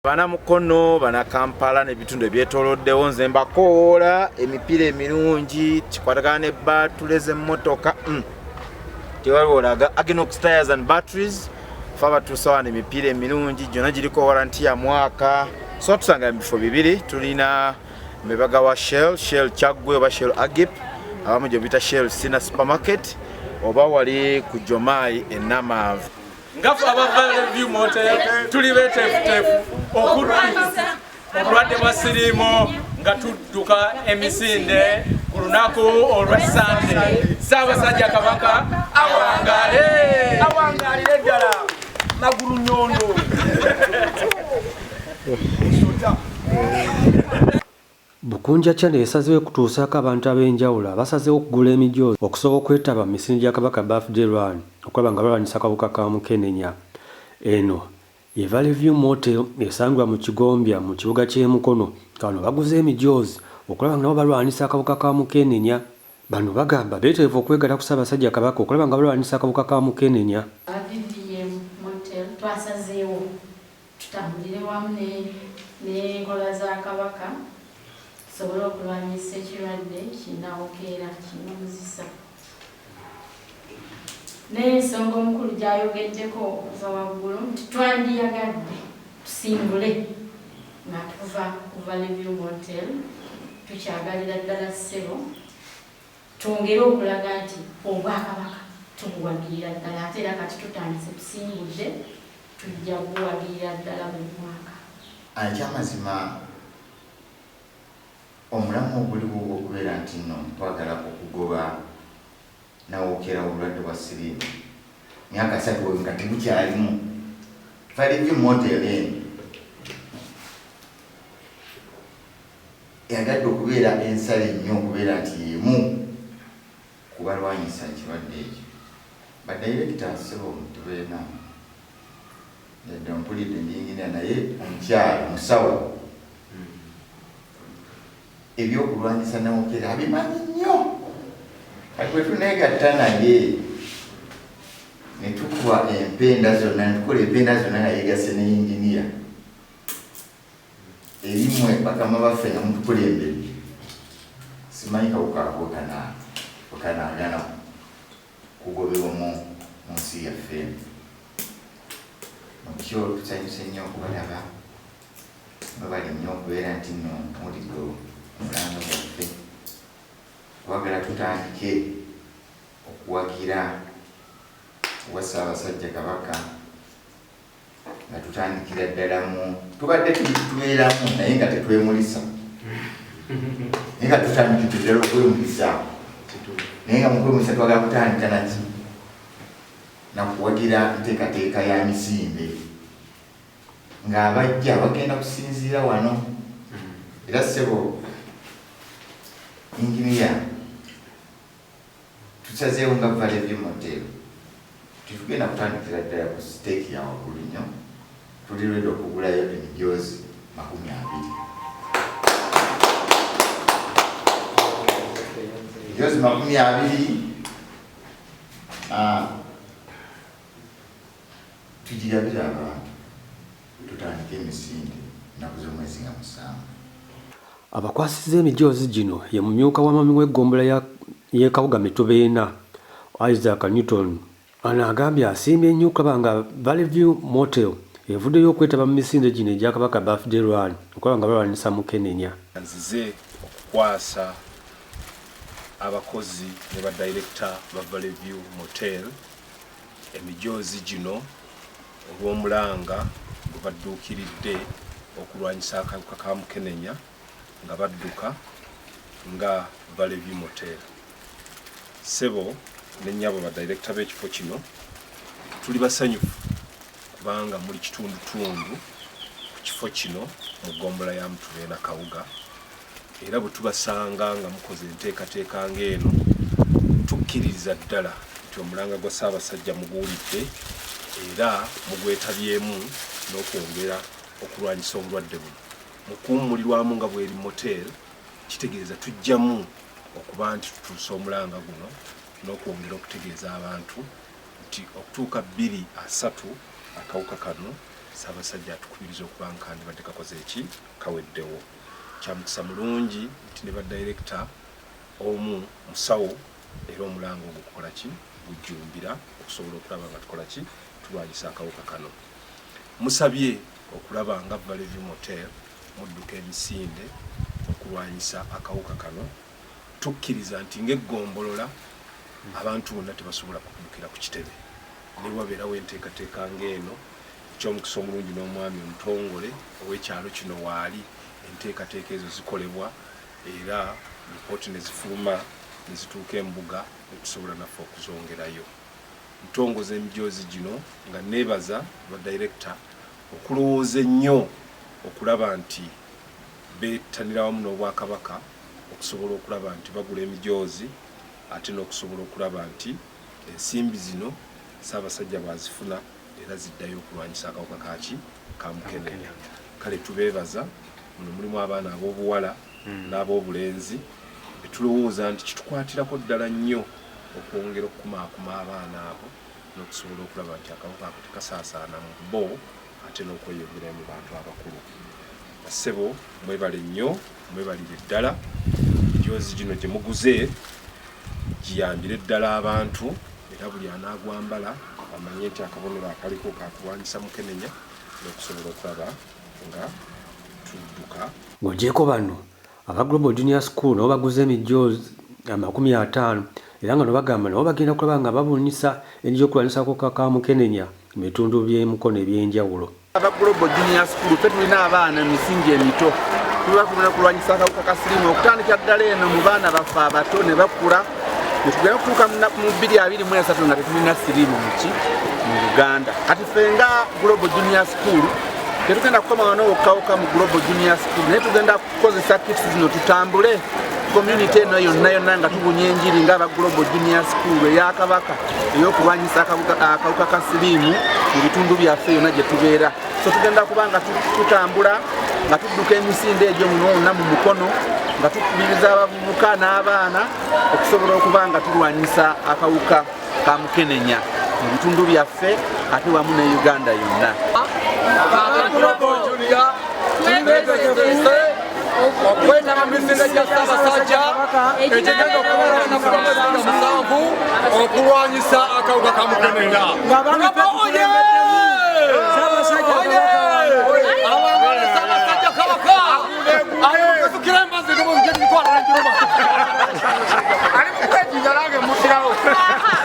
Bana Mukono, bana Kampala n'ebitundu ebyetooloddewo, nze mbakowoola emipiira emirungi kikwatagana ne baatule z'emmotoka. Tewaliwo olaga Aginox Tires and Batteries fe abatuusa wano emipiira emirungi gyonna giriko waranti ya mwaka. So tusanga mu bifo bibiri, tulina mebaga wa Shell, Shell Kyaggwe oba Shell Agip, abamu gye biyita Shell Sina Supermarket, oba wali ku Jomai e Namanve. Nga ffe aba Valley View Motel tuli beteefuteefu okulwanyisa obulwadde bwa siriimu nga tudduka emisinde ku lunaku olwa Sande. Ssaabasajja Kabaka awangaale, awangaalire ddala magulu nyondo. Bukunja Channel esazeewo okutuusaako abantu ab'enjawulo abasazeewo okugula emijoozi okusobola okwetaba mu misinde gya Kabaka Birthday Run okulaba nga balwanyisa akawuka ka Mukenenya. Eno ye Valley View Motel esangibwa mu Kigombya mu kibuga ky'e Mukono nga bano baguze emijoozi okulaba nga nabo balwanyisa akawuka ka Mukenenya. Bano bagamba beetegefu okwegatta ku Ssaabasajja Kabaka okulaba nga balwanyisa akawuka ka Mukenenya. Aba VVM Motel twasazeewo tutambulire wamu n'enkola za Kabaka tusobole okulwanyisa ekirwadde kinnawokeera kinomuzisa. N'ensonga omukulu gy'ayogeddeko okuva waggulu nti twandiyagadde tusimbule nga tuva ku Valley View Motel, tukyagalira ddala ssebo twongere okulaga nti Obwakabaka tubuwagirira ddala, ate era kati tutandise tusimbudde tujja kubuwagirira ddala buli mwaka. Ekyamazima omulamwa oguliwo ogw'okubeera nti nno twagala okugoba nawookera obulwadde bwa siriimu myaka 30 nga tebukyalimu, Valley View Motel eno eyagadde okubeera ensale ennyo okubeera nti y'emu ku balwanyisa ekirwadde ekyo. Badirekita ssebo tubeena yadde mpulidde ndingina naye omukyala musawo ebyokulwanyisa nawokera abimanyi nnyo. Kati bwe tuneegatta naye ne tukuba empenda zonna, ne tukola empenda zonna nga yeegasse ne yinginiya erimwe bakama baffe nga mutukulembedde, simanyi kawuka ako wekanaagana kugobebwa mu nsi yaffe eno. Mukyo tusanyuse nnyo okubalaba, mwebale nnyo okubeera nti nno muwulidde omulanga gwaffe. Twagala tutandike okuwagira owa Ssaabasajja Kabaka nga tutandikira ddala mu tubadde tubeeramu naye nga tetwemulisa, naye nga tutandikidde ddala okwemulisa, naye nga mukwemulisa twagala kutandika naki nakuwagira nteekateeka ya misinde ng'abajja bagenda kusinziira wano. Era ssebo inginiya, tusazeewo nga Valley View Motel tetugenda kutandikira ddala ku siteeki ya waggulu nnyo, tuli ready okugulayo emijoozi 20, emijoozi 20, tugirabire abantu tutandike emisinde ennaku z'omwezi nga 7. Abakwasizza emijoozi gino ye mumyuka wa mwami w'eggombolola y'e Kabuga Mituba ena, Isaac Newton. Ono agambye asiimye nnyo okulaba nga Valley View Motel evuddeyo okwetaba mu misinde gino egya Kabaka Birthday Run okulaba nga balwanyisa mukenenya. Nzize okukwasa abakozi ne badirekita ba Valley View Motel emijoozi gino olw'omulanga gwe badduukiridde okulwanyisa akawuka ka mukenenya nga badduka nga Valley View Motel. Ssebo ne nnyabo badirekita b'ekifo kino, tuli basanyufu kubanga muli kitundutundu ku kifo kino mu ggombolola ya Mutubeena Kawuga, era bwe tubasanga nga mukoze enteekateeka ng'eno tukkiririza ddala nti omulanga gwa Ssaabasajja muguwulidde era mugwetabyemu n'okwongera okulwanyisa obulwadde buno. Mu kuwummulirwamu nga bw'eri motel kitegeeza tujjamu okuba nti tutuusa omulanga guno n'okwongera okutegeeza abantu nti okutuuka 2030 akawuka kano Ssaabasajja atukubiriza okuba nga kandibadde kakoze eki kaweddewo. Kyamukisa mulungi nti ne badirekita omu musawo era omulanga ogwo kukola ki gujjumbira okusobola okulaba nga tukola ki tulwanyisa akawuka kano. Musabye okulaba nga Valley View Motel mudduka emisinde okulwanyisa akawuka kano. Tukkiriza nti ng'eggombolola abantu bonna tebasobola kuddukira ku kitebe ne wabeerawo enteekateeka ng'eno. Eky'omukisa omulungi n'omwami omutongole ow'ekyalo kino waali, enteekateeka ezo zikolebwa era lipooti ne zifuluma ne zituuka embuga ne tusobola naffe okuzongerayo. Ntongoza emijoozi gino nga neebaza badirekita okulowooza ennyo okulaba nti bettanira wamu n'Obwakabaka okusobola okulaba nti bagula emijoozi ate n'okusobola okulaba nti ensimbi zino Ssaabasajja bw'azifuna era ziddayo okulwanyisa akawuka kaki ka mukenenya. Kale tubeebaza, muno mulimu abaana ab'obuwala n'ab'obulenzi betulowooza nti kitukwatirako ddala nnyo okwongera okukumaakuma abaana abo n'okusobola okulaba nti akawuka ako tekasaasaana mu bo ate n'okweyongerayo mu bantu abakulu. Bassebo mwebale nnyo, mwebalire ddala. Emijoozi gino gye muguze giyambire ddala abantu era buli anaagwambala amanye nti akabonero akaliko kakulwanyisa mukenenya n'okusobola okulaba nga tudduka. Ng'ogyeko bano, aba Global Junior School nabo baguze emijoozi 50 era nga bano bagamba nabo bagenda kulaba nga babunyisa enjiri y'okulwanyisa akawuka ka mukenenya mu bitundu by'e Mukono eby'enjawulo. Aba Global Junior School ffe tulina abaana emisingi emito, tuba tulina kulwanyisa akawuka ka siriimu okutandikira ddala eno mu baana baffe abato ne bakula netugenda okutuuka mu 2023 nga tetulina siriimu muki mu Uganda. Kati ffe nga Global Junior School tetugenda kukoma wano wokka mu Global Junior School, naye tugenda kukozesa kits zino tutambule community eno yonna yonna nga tubunya enjiri nga aba Global Junior School eya Kabaka ey'okulwanyisa akawuka ka siriimu mu bitundu byaffe yonna gye tubeera. So tugenda kuba nga tutambula nga tudduka emisinde egyo muno wonna mu Mukono nga tukubiriza abavubuka n'abaana okusobola okuba nga tulwanyisa akawuka ka mukenenya mu bitundu byaffe ate wamu ne Uganda yonna. Okwetaba mu misinde gya Ssaabasajja ekigenda okubeera olunaku lwa mwezi nga 7 okulwanyisa akawuka ka mukenenya. Awangale Ssaabasajja Kabaka! Ali mu kusukira embazzi.